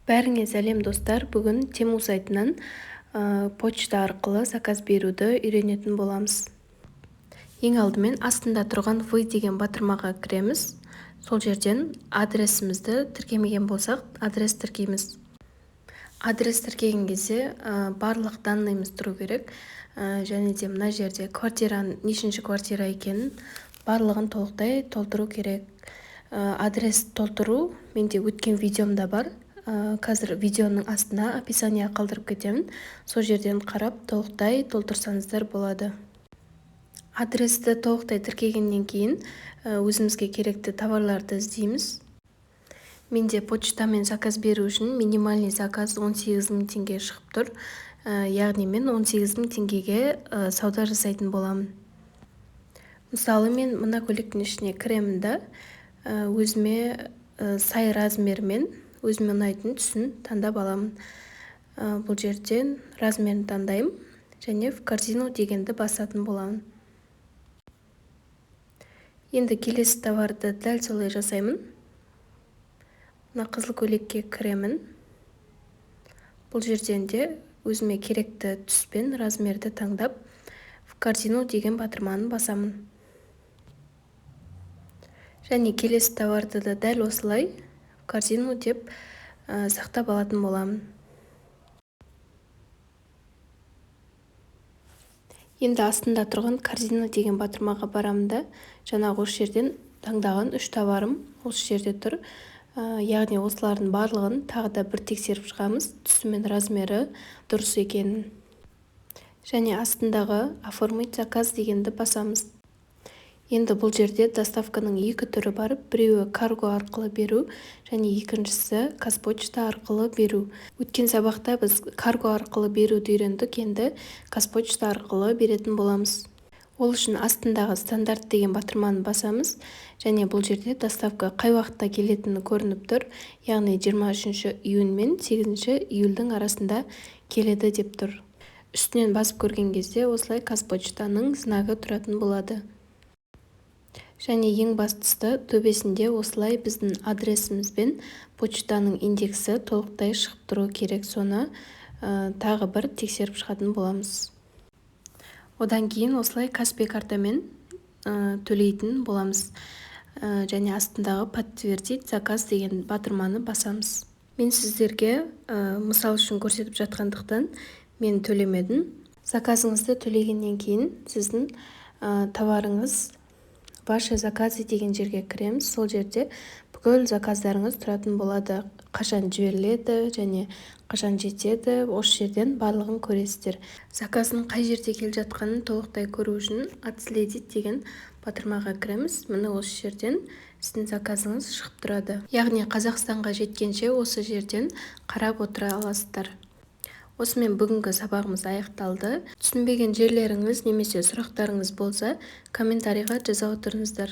Бәріңе сәлем, достар! Бүгін Temu сайтынан почта арқылы заказ беруді үйренетін боламыз. Ең алдымен астында тұрған «Вы» деген батырмаға кіреміз. Сол жерден адресімізді тіркемеген болсақ, адрес тіркейміз. Адрес тіркеген кезде барлық данныйымыз тұру керек және де мына жерде квартира, нешінші квартира екенін, барлығын толықтай толтыру керек. Адрес толтыру менде өткен видеомда бар. Қазір видеоның астына описание қалдырып кетемін, сол жерден қарап, толықтай толтырсаңыздар болады. Адресті толықтай тіркегеннен кейін өзімізге керекті товарларды іздейміз. Менде почтамен заказ беру үшін минимальный заказ 18 мың теңге шығып тұр, яғни мен 18 мың теңгеге сауда жасайтын боламын. Мысалы, мен мына көйлектің ішіне кіремін да, өзіме сай размермен, өзіме ұнайтын түсін таңдап аламын. Бұл жерден размерін таңдаймын және «В корзину» дегенді басатын боламын. Енді келесі товарды дәл солай жасаймын. Мына қызыл көйлекке кіремін. Бұл жерден де өзіме керекті түс пен размерді таңдап, «В корзину» деген батырманы басамын. Және келесі товарды да дәл осылай «В корзину» деп сақтап алатын боламын. Енді астында тұрған «Корзина» деген батырмаға барамын да, жаңағы осы жерден таңдаған үш товарым осы жерде тұр, яғни осылардың барлығын тағы да бір тексеріп шығамыз, түсі мен размері дұрыс екенін, және астындағы «Оформить заказ» дегенді басамыз. Енді бұл жерде доставканың екі түрі бар: біреуі карго арқылы беру және екіншісі Қазпочта арқылы беру. Өткен сабақта біз карго арқылы беруді үйрендік, енді Қазпочта арқылы беретін боламыз. Ол үшін астындағы «Стандарт» деген батырманы басамыз және бұл жерде доставка қай уақытта келетіні көрініп тұр, яғни 23 июнь мен 8 июльдің арасында келеді деп тұр. Үстінен басып көрген кезде осылай Қазпочтаның знагы тұратын болады. Және ең бастысы, төбесінде осылай біздің адресіміз бен почтаның индексі толықтай шығып тұру керек. Соны тағы бір тексеріп шығатын боламыз. Одан кейін осылай Каспи картамен төлейтін боламыз және астындағы «Подтвердить заказ» деген батырманы басамыз. Мен сіздерге мысал үшін көрсетіп жатқандықтан, мен төлемедім. Заказыңызды төлегеннен кейін сіздің товарыңыз «Ваши заказы» деген жерге кіреміз. Сол жерде бүкіл заказдарыңыз тұратын болады, қашан жіберіледі және қашан жетеді, осы жерден барлығын көресіздер. Заказдың қай жерде келе жатқанын толықтай көру үшін «Отследить» деген батырмаға кіреміз. Міне, осы жерден сіздің заказыңыз шығып тұрады, яғни Қазақстанға жеткенше осы жерден қарап отыра аласыздар. Осымен бүгінгі сабағымыз аяқталды. Түсінбеген жерлеріңіз немесе сұрақтарыңыз болса, комментарийға жаза отырыңыздар.